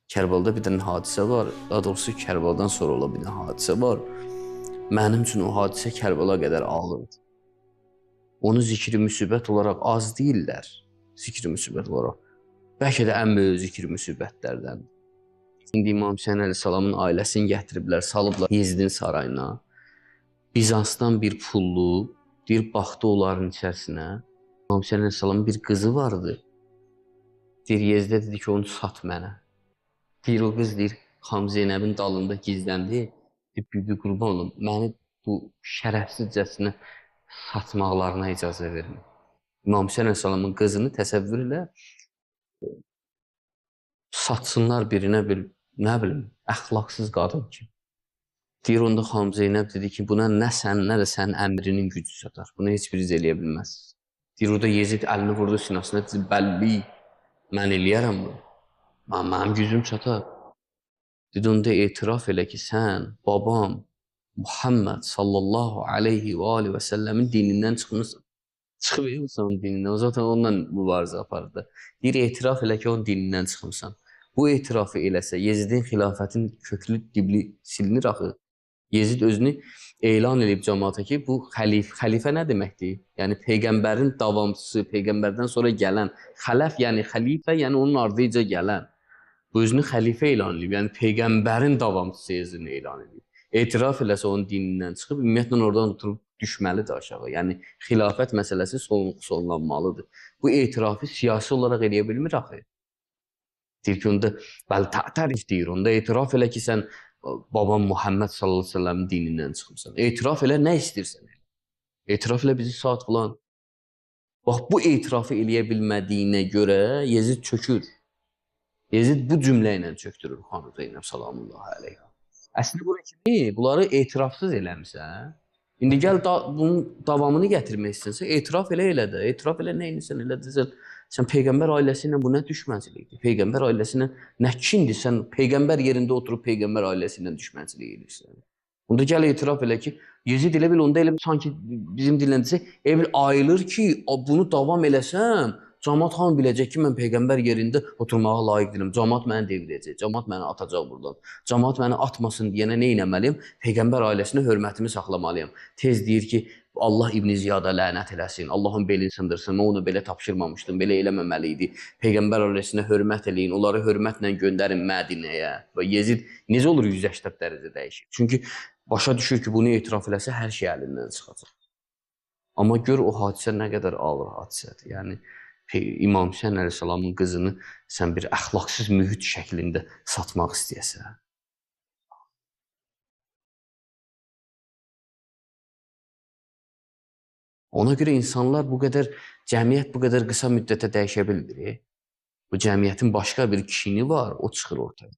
Kərbalda bir dənə hadisə var. Daha doğrusu Kərbaldan sonra olan bir dənə hadisə var. Mənim üçün o hadisə Kərbəla qədər ağırdır. Onu zikri müsibət olaraq az deyirlər. Zikri müsibət olaraq. Bəlkə də ən böyük zikri müsibətlərdəndir. İndi İmam Hüseyn əleyhissalamın ailəsini gətiriblər, salıblar Yezidin sarayına. Bizansdan bir pullu, deyir, baxdı onların içərisinə. İmam Hüseyn əleyhissalamın bir qızı vardı. Deyir, Yezidə dedi ki, onu sat mənə. Deyir, o qız deyir, Xanım Zeynəbin dalında gizləndi. Deyir, bibi qurban olum, məni bu şərəfsizcəsinə satmaqlarına icazə vermir. İmam Hüseyn əleyhissalamın qızını təsəvvür elə, satsınlar birinə bir, nə bilim, əxlaqsız qadın ki. Deyir, onda Xanım Zeynəb dedi ki, buna nə sən, nə də sənin əmrinin gücü çatar. Bunu heç biriniz eləyə bilməz. Deyir, orada Yezid əlini vurdu sinasına, dedi, bəlli, mən eləyərəm bunu. Mənim gücüm çatar. Dedi, onda etiraf elə ki, sən, babam, Muhammed sallallahu aleyhi və alihi və səlləmin dinindən çıxmısan. Çıxıb onun dinindən, o zaten onunla mübarizə apardı. Deyir, etiraf elə ki, onun dinindən çıxmısan. Bu etirafı eləsə, Yezidin xilafətin köklü dibli silinir axı. Yezid özünü elan edib cəmaata ki, bu xəlifə nə deməkdir? Yəni, Peyğəmbərin davamçısı, Peyğəmbərdən sonra gələn, xələf, yəni xəlifə, yəni onun ardınca gələn. Bu özünü xəlifə elan edib, yəni Peyğəmbərin davamçısı Yezidini elan edib. Etiraf eləsə onun dinindən çıxıb, ümumiyyətlə oradan oturub düşməlidir aşağı. Yəni, xilafət məsələsi sonlanmalıdır. Bu etirafı siyasi olaraq eləyə bilmir axı. Deyir ki, onda, bəli, tərif deyir, onda etiraf elə ki, sən babam Muhammed sallallahu əleyhi və səlləmin dinindən çıxmısan. Etiraf elə nə istəyirsən elə. Etiraf elə bizi saat filan. Bax, bu etirafı eləyə bilmədiyinə görə Yezid çökür. Yezid bu cümlə ilə çöktürür Xanım Zeynəb salamullah əleyha. Əslində bura kimi bunları etirafsız eləmisən. İndi gəl bunun davamını gətirmək istəyirsə, etiraf elə elə də, etiraf elə nə edirsən elə də. Sən Peyğəmbər ailəsi ilə bu nə düşmənçilikdir? Peyğəmbər ailəsi ilə nə kindir? Sən Peyğəmbər yerində oturub Peyğəmbər ailəsi ilə düşmənçilik edirsən. Onda gəl etiraf elə ki, Yezid elə bil, onda elə bil, sanki bizim dillə desək, elə bil ayılır ki, bunu davam eləsəm, camaat hamı biləcək ki, mən Peyğəmbər yerində oturmağa layiq deyiləm. Camaat məni devirəcək, camaat məni atacaq buradan. Camaat məni atmasın deyənə nə etməliyəm? Peyğəmbər ailəsinə hörmətimi saxlamalıyam. Tez deyir ki, Allah İbn Ziyada lənət eləsin, Allahın belini sındırsın, mən onu belə tapşırmamışdım, belə eləməməli idi. Peyğəmbər ailəsinə hörmət eləyin, onları hörmətlə göndərin Mədinəyə. Və Yezid necə olur 180 dərəcə dəyişir? Çünki başa düşür ki, bunu etiraf eləsə hər şey əlindən çıxacaq. Amma gör o hadisə nə qədər ağır hadisədir. Yəni, İmam Hüseyn əleyhissalamın qızını sən bir əxlaqsız mühit şəklində satmaq istəyəsən. Ona görə insanlar bu qədər, cəmiyyət bu qədər qısa müddətə dəyişə bilmir. Bu cəmiyyətin başqa bir kini var, o çıxır ortaya.